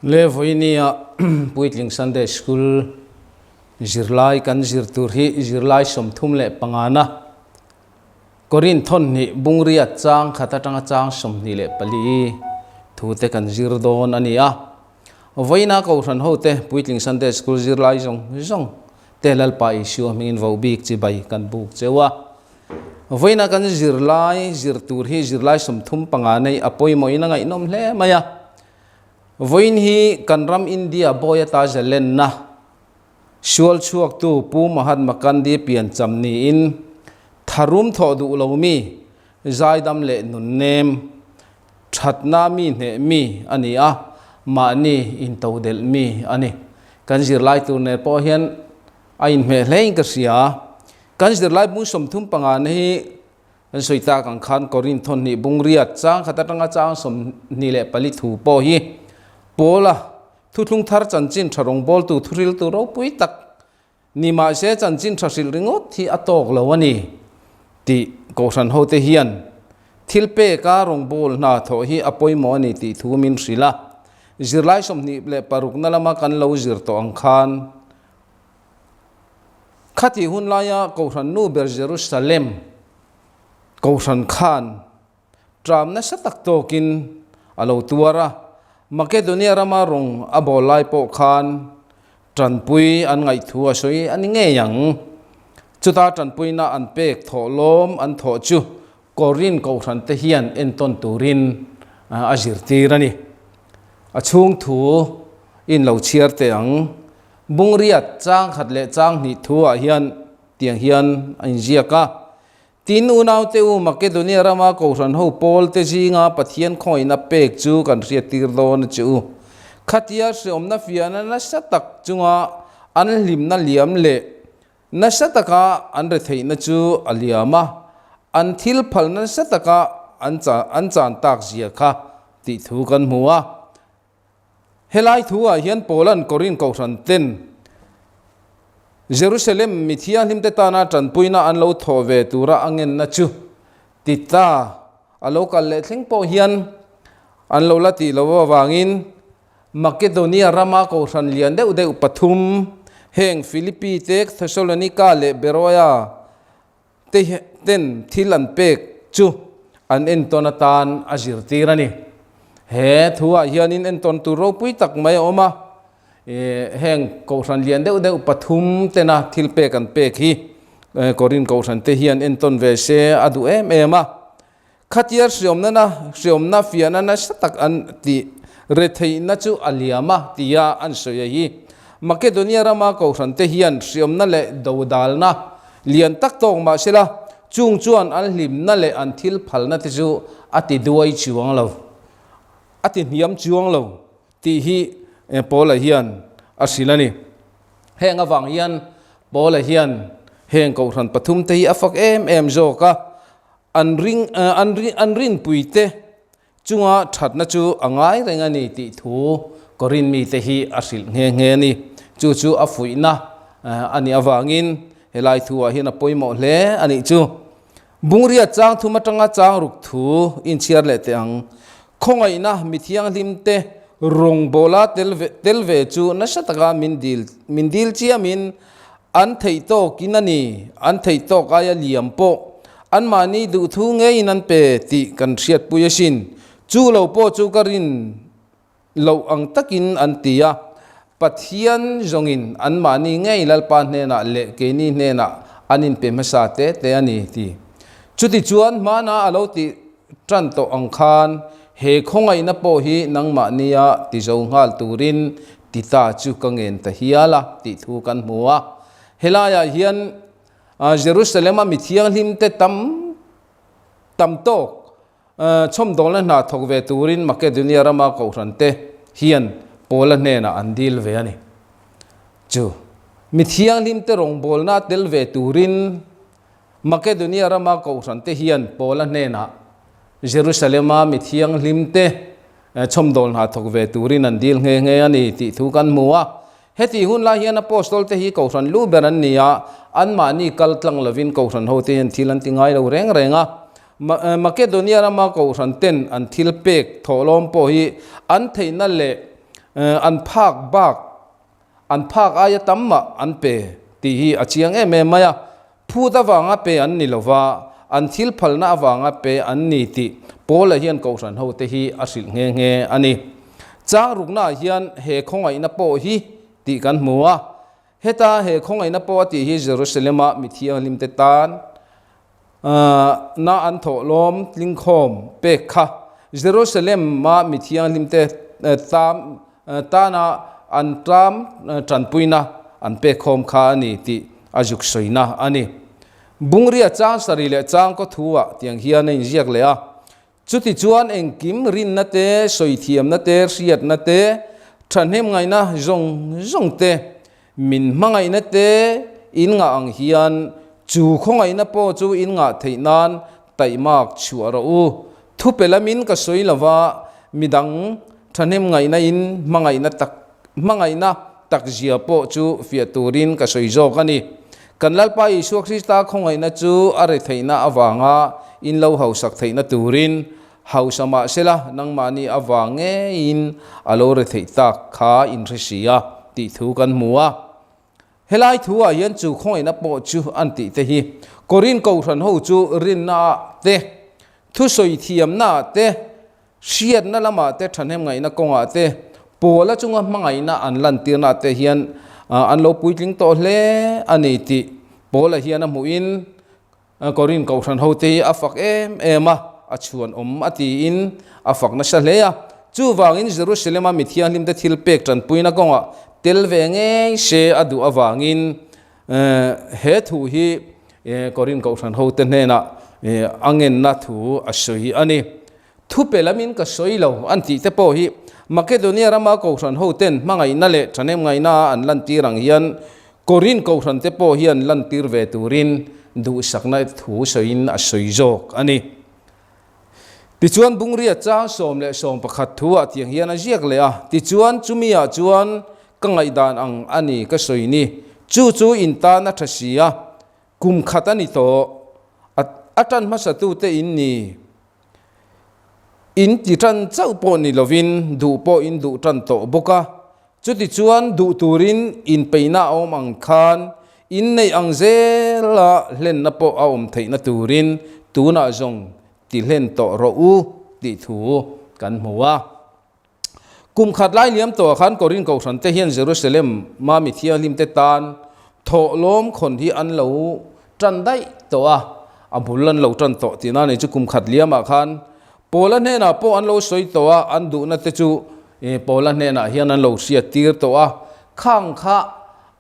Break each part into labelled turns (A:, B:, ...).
A: Le vawinia Puitling Sunday School zirlai kan zir tur hi zirlai 35na Korin thawnhnih bungriat chang khat atanga chang 24 thu te kan zir dawn a ni a. Vawiina Kohhran hote Puitling Sunday School zirlai zawng zawng te Lalpa Isua hmingin vohbik chibai kan buk cheu a. Vawiina kan zirlai zir tur hi zirlai 35 nei a pawimawhin a ngaihnawm hle mai a. Vawiin hi kan ram India bawi ata zalenna sual chhuaktu Pu Mahatma Gandhi piancham niin tharum thawh duh lo mi, zaidam leh nunnem, thatna mi hneh mi a ni a, mahni intodelh mi a ni. Kan zirlai tur nen pawh hian a inhmeh hlein ka hria. Kan zirlai bung 35 na hi Kan sawi tak ang khan Korin thawnhnih bungriat chang khat atanga chang 24 thu pawh hi Paula thuthlung thar chanchin tha rawngbawltu thuhriltu ropui tak ni mahse chanchin tha hrilh ringawt hi a tawk lo a ni tih Kohhran hote hian thil peka rawngbâwl hna thawh hi a pawimawh a ni tih thu min hrilh a. Zirlai 26na lama kan lo zir tawh ang khan Khatih hun laia Kohhran nu ber Jerusalem Kohhran khan ṭam nasa tak tawkin a lo tuar a, Makedonia rama rawng a bawl lai pawh khan ṭanpui an ngaihthu a sawi a ni ngei ang. Chuta ṭanpuina an pek thawhlawm an thawh chu Korin Kohhran te hian entawn turin a zirtir a ni. A chhung thu in lo chhiar teh ang. Bungriat chang khat leh chang hnih thu ah hian tiang hian a inziak a, Tin, unaute u, Makedonia rama Kohhran ho pawl te zinga Pathian khawngihna pek chu kan hriattir dawn a che u. Khatia hreawmna fiahna nasa tak chunga an hlimna liam leh Nasa taka an retheihna chu a liam a, an thil phalna nasa taka an an chan tak zia kha tih thu kan hmu a. Helai thu ah hian Paula'n Korin Kohhran ten Jerusalem mi thianghlimte tana tanpuina an lo thawh ve tura a ngenna chu ti ta a lo kal leh thleng pawh hian an lo la tih loh avangin Makedonia rama kohhran lian deuh deuh pathum, heng Philippi te, Thessalonika leh Beroia te ten thil an pek chu an entawn atan a zirtir a ni. He thuah hianin entawn tur ropui tak mai a awm a, heng kohhran lian deuh deuh pathum tena thil pek an pek hi Korin kohhran te hian entawn ve se a duh em em a. Khatia hriawmna na, hriawmna fiahna nasa tak an tih retheihna chu a liam a, tia an sawi a hi. Makedonia rama Kohhrante hian hriawmna leh dodalna lian tak tawk mah sela, chung chuan an hlimna leh an thil phalna te chu a ti duai chuang lo, a ti hniam chuang lo tih hi Paula hian a hrilh a ni. Heng avang hian Paula hian heng Kohhran pathumte hi a fak em em zawk a. An ring an rin an rinpuite chunga thatna chu a ngai reng a ni tih thu Korin mite hi a hrilh nghe nghe a ni. Chu chu a fuihna a nih avangin helai thuah hian a pawimawh hle a nih chu. Bungriat chang thum atanga chang ruk thu inchhiar leh teh ang. Khawngaihna mi thianghlimte rawngbawla tel ve tel ve chu nasa taka min dil min dil chiamin An theih tawkin a ni, an theih tawk aia liam pawh anmahni duhthu ngeiin an pe tih kan hriatpui asin. Chu lo pawh chu ka rin loh ang takin an ti a, Pathian zawngin anmahni ngei Lalpa hnenah leh keini hnenah an inpe hmasa te te a ni ti. Chutichuan hmana a lo tih tan tawh ang khan he khawngaihna pawh hi nangmahnia ti zo nghal turin ti ta chu ka ngen ta hial a tih thu kan hmu a. Helaiah hian Jerusalem-a mi thianghlimte tam tam tawk chhawmdawlna hna thawk ve turin Makedonia rama Kohhrante hian Paula hnenah an dil ve a ni. Chu mi thianghlimte rawngbawlna tel ve turin Makedonia rama Kohhrante hian Paula hnenah Jerusalema mi thianghlimte chhawmdawl hna thawk ve turin an dil nghe nghe a ni tih thu kan hmu a. Hetih hun lai hian Apostolte hi Kohhran lu ber an ni a, anmahni kal tlang lovin Kohhran hote hian thil an ti ngai lo reng reng a. Makedonia rama Kohhranten an thil pek thawhlawm pawh hi an theihna leh. an phak bak, an phak aia tam mah an pe tih hi a chiang em em mai a. Phut avanga pe an ni lova, an thil phalna avanga pe an ni tih Paula hian Kohhran hote hi a hrilh nghe nghe a ni. Chang ruknaah hian he khawngaihna pawh hi tih kan hmu a. Heta he khawngaihna pawh a tih hi Jerusalem-a mi thianghlimte tan na an thawhlawm tlingkhawm pek kha Jerusalem-a mi thianghlimte tana an ṭam ṭanpuina an pekkhawm kha a ni tih a zuk sawina a ni. Bungria chang sarih leh chang kaw thu-ah tiang hian a inziak leh a, Chutichuan engkim rinna te, sawithiamna te, hriatna te, thahnemngaihna zawng zawng te, min hmangaihna te in ngah ang hian chu khawngaihna pawh chu in ngah theih nan taihmak chhuah rawh u. Thupe lamin ka sawi lova midang thahnemngaihna in hmangaihna tak hmangaihna tak zia pawh chu fiah turin ka sawi zawk a ni. Kan Lalpa Isua Krista khawngaihna chu a re theihna avanga in lo hausak theihna turin hausa mah sela nangmahni avang ngeiin a lo re theih tak kha in hre si a tih thu kan hmu a. Helai thu ah hian chu khawngaihna pawh chu an tih te hi Korin Kohhran ho chu rinna ah te, thusawi thiamna ah te, Hriatna lamah te, thahnemngaihna kawngah te, Pawla chunga hmangaihna an lantirnaah te hian an lo puitling tawh hle a ni tih Pawla hian a hmuhin Korin Kohhran hote hi a fak em em a, a chhuanawm a tiin a fak nasa hle a. Chuvangin Jerusalem-a mi thianghlimte thil pek tanpuina kawngah tel ve ngei se a duh avangin he thu hi Korin Kohhran hote hnenah a ngenna thu a sawi a ni. Thupe lamin ka sawi lo an tih te pawh hi Makedonia rama Kohhran hoten hmangaihna leh thahnemngaihna a an lantir ang hian Korin Kohhran te pawh hian lantir ve turin duhsakna thu sawiin a sawi zawk a ni. Tichuan Bungria chang 11 thu ah tiang hian a ziak leh a, tichuan chumi ah chuan ka ngaihdan ang a ni ka sawi ni, chu chu in tan a tha si a, kum khat a ni tawh, a tan hmasatute in ni. In ti tan chauh pawh ni lovin duh pawh in duh tan tawh bawk a, chutichuan duh turin inpeihna a awm ang khan inneih ang zela hlenna pawh a awm theihna turin tunah zawng ti hlen tawh rawh u tih thu kan hmu a. Kum khat lai liam tawhah khan Korin Kohhran te hian Jerusalem ma mi thianghlim te tan thawhlawm khawn hi an lo tan daih tawh a, a bul an lo tan tawh tihna a ni chu kum khat liamah khan Paula hnenah pawh an lo sawi tawh a, an duhna te chu Paula hnenah hian an lo hriat tir tawh a, khang kha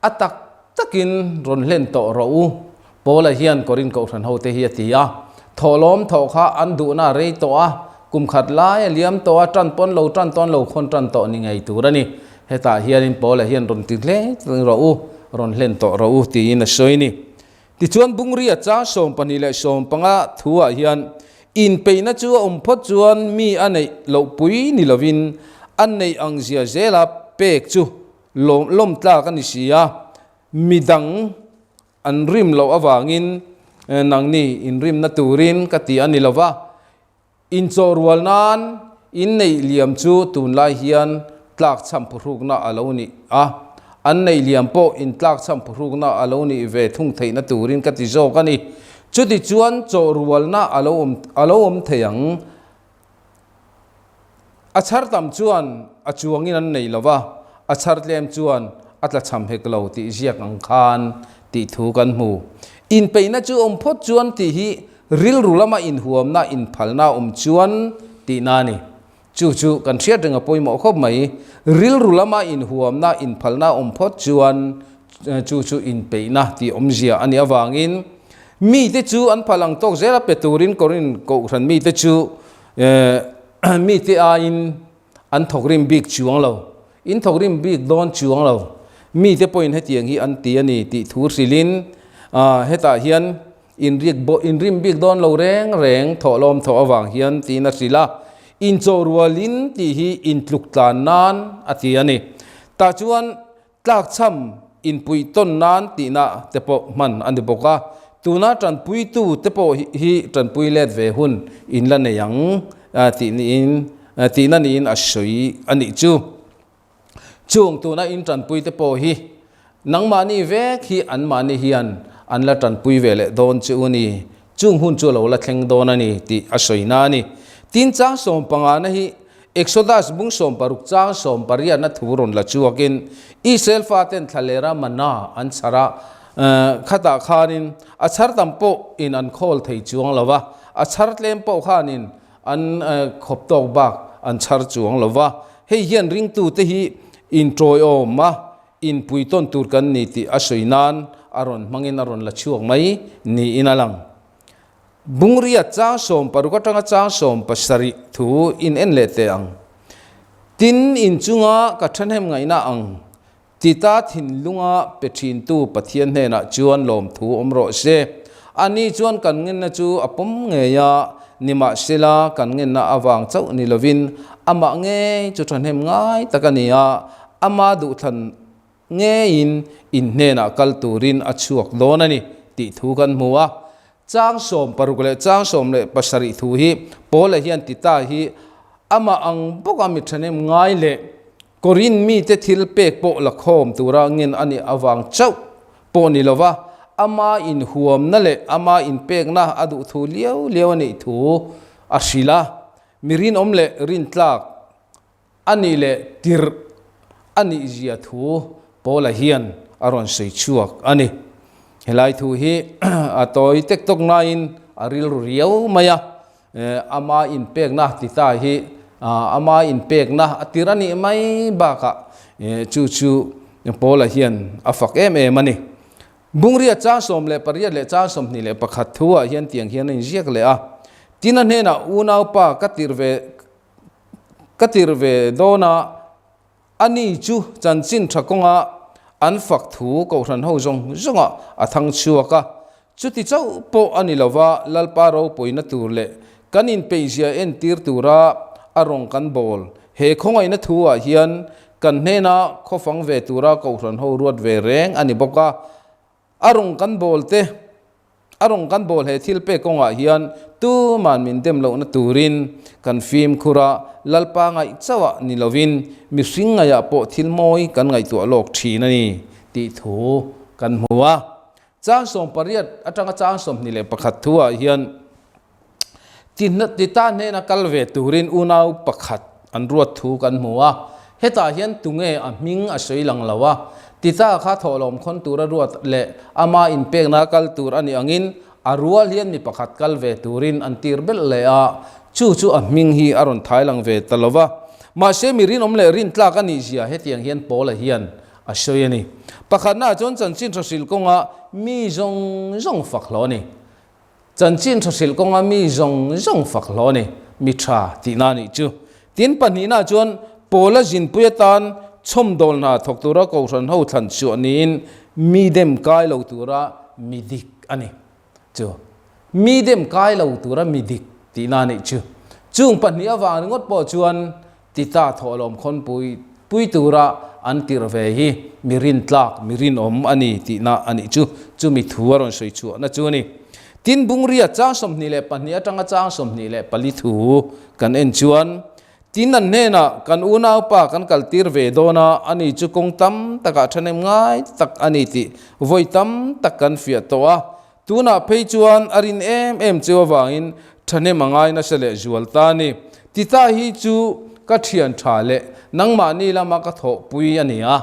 A: a tak takin rawn hlen tawh rawh u. Paula hian Korin Kohhran hote hi a ti a, Thawhlawm thawh kha an duhna a rei tawh a, kum khat lai a liam tawh a, tan pawn lo tan tawn lo khawn tan tawh ni ngei tur a ni. Hetah hianin Paula hian rawn ti hle rawh u, rawn hlen tawh rawh u tiin a sawi ni. Tichuan Bungria chang 12 leh 15 thuah hian inpeihna chu a awm phawt chuan mi a neih loh pui ni lovin a neih ang zia zela pek chu lawm tlak a ni si a, midang An rim loh avangin nangni inrimna turin ka ti a ni lo va, inchawhrual nan inneih liam chu tunlai hian tlakchham phuhrukna a lo ni a, an neih liam pawh intlakchham phuhrukna a lo nih ve thung theihna turin ka ti zawk a ni. Chutichuan chawhrualna a lo awm thei ang. A chhar tam chuan a chuangin an nei lo va, a chhar tlem chuan a tla chham hek lo tih ziak ang khan tih thu kan hmu. Inpeihna chu awm phawt chuan tih hi rilru lama inhuamna, inphalna awm chuan tihna a ni. Chu chu kan hriat reng a pawimawh khawp mai. Rilru lama inhuamna, inphalna awm phawt chuan chu chu inpeihna tih awmzia a nih avangin mite chu an phal ang tawk zel a pe turin Korin Kohhran mite chu mite aiin an thawk rim bik chuang lo, in thawk rim bik dawn chuang lo, mite pawhin hetiang hi an ti a ni tih thu hrilhin hetah hian inrim bik dawn lo reng reng thawhlawm thawh avang hian tiin a hrilh a, inchawhrualin tih hi intluk tlan nan a ti a ni. Tah chuan Tlakchham inpuih tawn nan tihna te pawh hman a ni bawk a, tuna tanpuitu te pawh hi tanpui let ve hun in la nei ang tih niin tihna niin a sawi a nih chu. Chung tuna in tanpui te pawh hi nangmahni vek hi anmahni hian an la tanpui ve leh dawn che u ni. Chung hun chu a lo la thleng dawn a ni tih a sawina a ni. Tin chang sawmpangana hi Exodus bung 60 chang sawmpariatna thu rawn la chhuakin Israel faten thlalera manna an chhar a, khatah khanin a chhar tam pawh in an khawl thei chuang lo va, a chhar tlem pawh khanin an khawp tawk bak an chhar chuang lo va. Hei hian ringtute hi inṭawiawm a, inpuitawn tur kan ni tih a sawi nan a rawn hmangin a rawn la chhuak mai niin a lang. Bungria chang 60 atanga chang 70 thu in en leh teh ang. Tin, inchunga ka thahnem ngaihna ang Tita thinlunga pe thintu Pathian hnenah chuan lawmthu awm rawh se. Ani chuan kan ngenna chu a pawm ngei a, nimahsela kan ngenna avang chauh ni lovin amah ngei chu thahnem ngai tak a ni a, ama duhthlan ngeiin in hnenah kal turin a chhuak dawn a ni tih thu kan hmu a. Chang 60 leh chang 17 thu hi Paula hian Tita hi amah ang bawka mi thahnem ngai leh Korin mite thil pek pawh la khawm tura ngen a nih avang chauh pawh ni lova, ama inhuamna leh ama inpekna a duh thu liau liau a nih thu a hrilh a. Mi rinawm leh rintlak a nih leh tirh a nih zia thu Paula hian a rawn sawi chhuak a ni. Helai thu hi a tawi tek tawk naiin a rilru riau mai a. Ama inpekna ti ta hi ama inpekna a tir a nih mai bakah chu chu Paula hian a fak em em a ni. Bungria chang 18 leh chang 21 thuah hian tiang hian a inziak leh a, Tin a hnenah unaupa ka tir ve ka tir ve dawn a, Ani chu chanchin tha kawnga an fak thu kohhran ho zawng zawngah a thang chhuak a. Chuti chauh pawh a ni lova, Lalpa ropuina tur leh kan inpeihzia entir tura a rawng kan bawl. He khawngaihna thu ah hian kan hnena khawfang ve tura kohhran ho ruat ve reng a ni bawk a. A rawng kan bawl te, a rawng kan bawl he thil pek kawngah hian tuman min dem lohna turin kan fimkhur a, Lalpa ngaih chauhah ni lovin mihring ngaihah pawh thil mawi kan ngaihtuah lawk thin a ni tih thu kan hmu a. Chang 18 atanga chang 21 thuah hian Tita hnena kal ve turin unau pakhat an ruat thu kan hmu a, hetah hian tunge a hming a sawi lang lo a, Tita kha thawhlawm khawn tura ruat leh ama inpekna kal tur a nih angin a rual hian mi pakhat kal ve turin an tir belh leh a, chu chu a hming hi a rawn thai lang ve ta lo va. Mahse mi rinawm leh rintlak a nih zia hetiang hian Paula hian a sawi a ni. Pakhatnaah chuan chanchin tha hrilh kawnga mi zawng zawng fak hlawh a ni. Chanchin tha hrilh kawnga mi zawng zawng fak hlawh a ni, mi tha tihna a nih chu. Tin pahnihna chuan Paula zinpui atan chhawmdawl hna thawk tura Kohhran ho thlan chhuah niin mi dem kai lo tura mi dik a ni chu. Mi dem kai lo tura mi dik tihna a nih chu. Chung pahnih avang ringawt pawh chuan Tita thawhlawm khawnpui pui tura an tirh ve hi mi rintlak, mi rinawm a ni tihna a nih chu. Chumi thu a rawn sawi chhuahna chu a ni. Tin, Bungria chang 22 atanga chang 24 thu kan en chuan, Tin an hnenah kan unaupa kan kaltir ve dawn a, ani chu kawng tam takah thahnem ngai tak a ni tih vawi tam tak kan fiah tawh a. Tunah phei chuan a rin em em cheu avangin thahnem a ngai nasa leh zual ta a ni. Tita hi chu ka thian tha leh nangmahni lama ka thawhpui a ni a.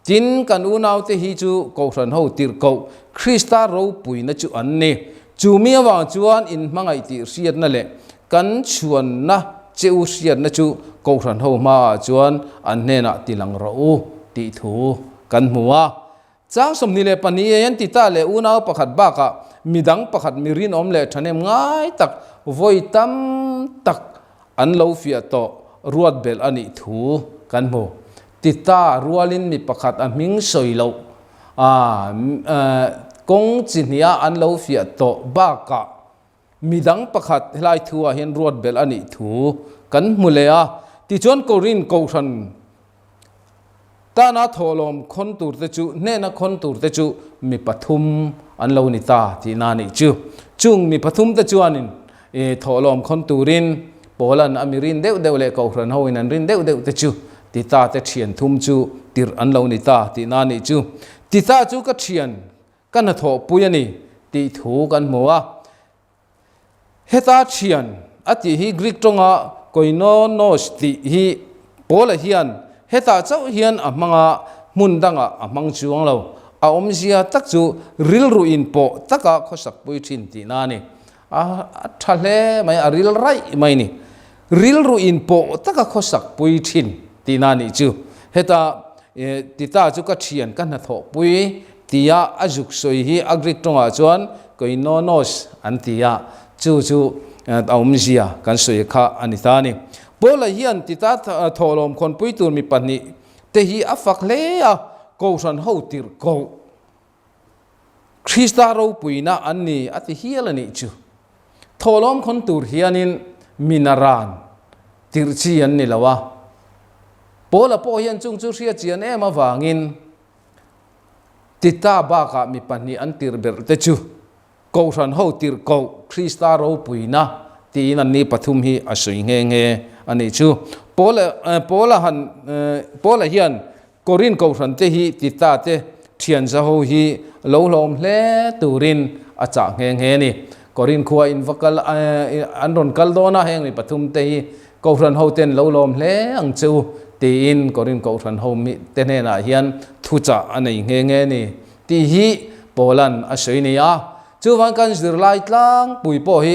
A: Tin, kan unaute hi chu Kohhran ho tirhkoh Krista ropuina chu an ni. Chu mi avang chuan inhmangaih tih hriatna leh kan chhuanna che u hriatna chu Kohhran ho hmaah chuan an hnenah tilang rawh u tih thu kan hmu a. Chang 22 ei an ti ta leh unau pakhat bakah midang pakhat mi rinawm leh thahnem ngai tak vawi tam tak an lo fiah tawh ruat belh a nih thu kan hmu. Ti ta rualin mi pakhat a hming sawi loh a kawng chi hniha an lo fiah tawh bakah midang pakhat helai thu ah hian ruat belh a nih thu kan hmu leh a. Tichuan Korin Kohhran tana thawhlawm khawn tur te chu hnehna khawn tur te chu mi pathum an lo ni ta tihna a nih chu. Chung mi pathum te chuanin thawhlawm khawn turin Paula'n a mi rin deuh deuh leh Kohhran hoin an rin deuh deuh te chu Tita te thian thum chu tirh an lo ni ta tihna a nih chu. Tita chu ka thian, ka hnathawhpui a ni tih thu kan hmu a. Heta thian a tih hi Greek tawnga koinonos tih hi Paula hian hetah chauh hian a hmang a, hmun dangah a hmang chuang lo. A awmzia tak chu rilru inpawh taka khawsakpui thin tihna a ni. A tha hle mai, a ril raih mai ni. Rilru inpawh taka khawsakpui thin tihna a nih chu. Heta Tita chu ka thian ka hnathawhpui tia a zuk sawi hi a Greek tawngah chuan koinonos an ti a, chu chu a awmzia kan sawi kha a ni ta a ni. Paula hian Tita thawhlawm khawnpui tur mi pahnih te hi a fak hle a, Kohhran ho tirhkoh Krista ropuina an ni a ti hial a nih chu. Thawhlawm khawn tur hianin minaran tirh chi an ni lo a. Paula pawh hian chung chu hria chian em avangin Tita bakah mi pahnih an tirh berh te chu Kohhran ho tirhkoh Krista ropuina tiin anni pathum hi a sawi nghe nghe a nih chu. Paula han Paula hian Korin Kohhran te hi Tita te thian zaho hi lo hlawm hle turin a chah nghe nghe a ni. Korin khua in va kal an rawn kal dawn a, heng mi pathum te hi Kohhran ho ten lo lawm hle ang che u tiin Korin Kohhran ho mi te hnenah hian thuchah a nei nghe nghe a ni tih hi Paula'n a sawi ni a. Chuvang kan zirlai tlangpui pawh hi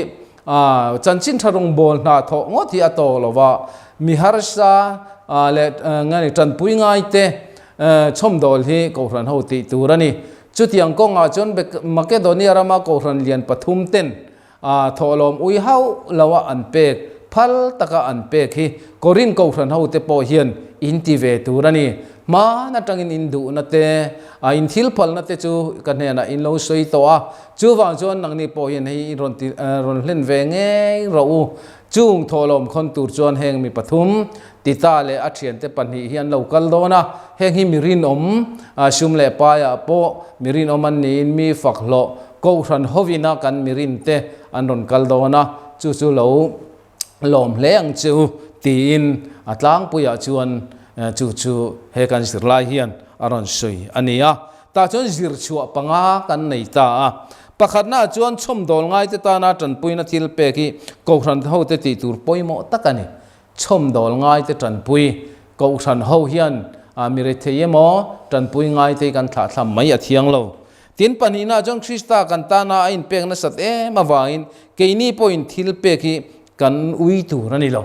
A: chanchin tha rawngbâwl hna thawh ngawt hi a tawk lo va, mi harsa leh nge ni tanpui ngaite chhawmdawl hi Kohhran ho tih tur a ni. Chutiang kawngah chuan Makedonia rama Kohhran lian pathum ten thawhlawm ui hauh loa an pek, phal taka an pek hi Korin Kohhran hote pawh hian in ti ve tur a ni. Hman atangin in duhna te, in thil phalna te chu ka hnenah in lo sawi tawh a, chuvang chuan nangni pawh hian hei in rawn ti rawn hlen ve ngei rawh u. Chung thawhlawm khawn tur chuan heng mi pathum, Tita leh a thiante pahnih hi an lo kal dawn a, heng hi mi rinawm, sum leh paiah pawh mi rinawm an niin mi fak hlawh Kohhran hovina kan mi rinte an rawn kal dawn a, chu chu lo lawm hle ang che u tiin a tlangpuiah chuan chu chu he kan zirlai hian a rawn sawi a ni a. Tah chuan zir chhuah panga kan nei ta a. Pakhatnaah chuan chhawmdawl ngaite tana tanpuina thil pek hi Kohhran hote tih tur pawimawh tak a ni. Chhawmdawl ngaite tanpui Kohhran ho hian mi rethei emaw tanpui ngaite hi kan thlahthlam mai a thiang lo. Tin pahnihnaah chuan Krista kan tana a inpek nasat em avangin keini pawhin thil pek hi kan ui tur a ni lo.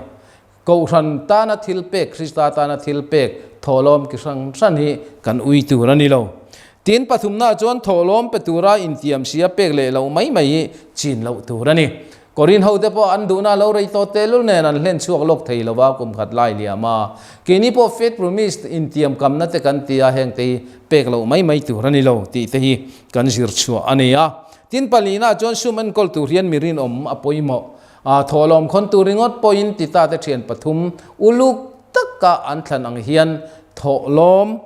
A: Kohhran tana thil pek, Krista tana thil pek thawhlawm ki hrang hran hi kan ui tur a ni lo. Tin pathumnaah chuan thawhlawm pe tura intiam sia pek leh loh mai mai hi chin loh tur a ni. Korin hote pawh an duhna lo rei tawh tehlul nen an hlen chhuak lawk thei lo va kum khat lai liam a. Keini pawh faith promise intiam kamna te kan ti a, heng te hi pek loh mai mai tur a ni lo tih te hi kan zir chhuah a ni a. Tin pahnihnaah chuan sum enkawl tur hian mi rinawm a pawimawh. A thawhlawm khawn tur ringawt pawhin Tita te thian pathum uluk taka an thlan ang hian thawhlawm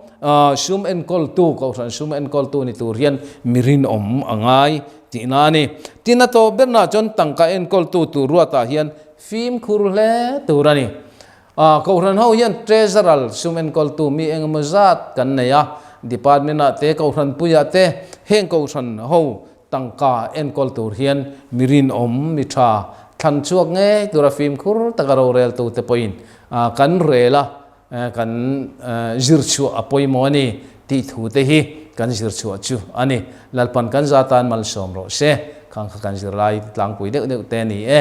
A: sum enkawltu, kohhran sum enkawltu ni tur hian mi rinawm a ngai tihna a ni. Tin a tawp bernaah chuan tangka enkawltu tur ruatah hian fimkhur hle tur a ni. Kohhran ho hian treasurer sum enkawltu mi engemaw zat kan nei a, department ah te, kohhran puiah te heng kohhran ho Tangka enkawl tur hian mi rinawm, mi tha, thlan chhuak ngei tura fimkhur taka roreltute pawhin kan rel a, kan zir chhuah a pawimawh a ni tih thu te hi kan zir chhuah chu a ni. Lalpan kan za tan malsawm rawh se. Khang kha kan zirlai tlangpui deuh deuh te a ni e.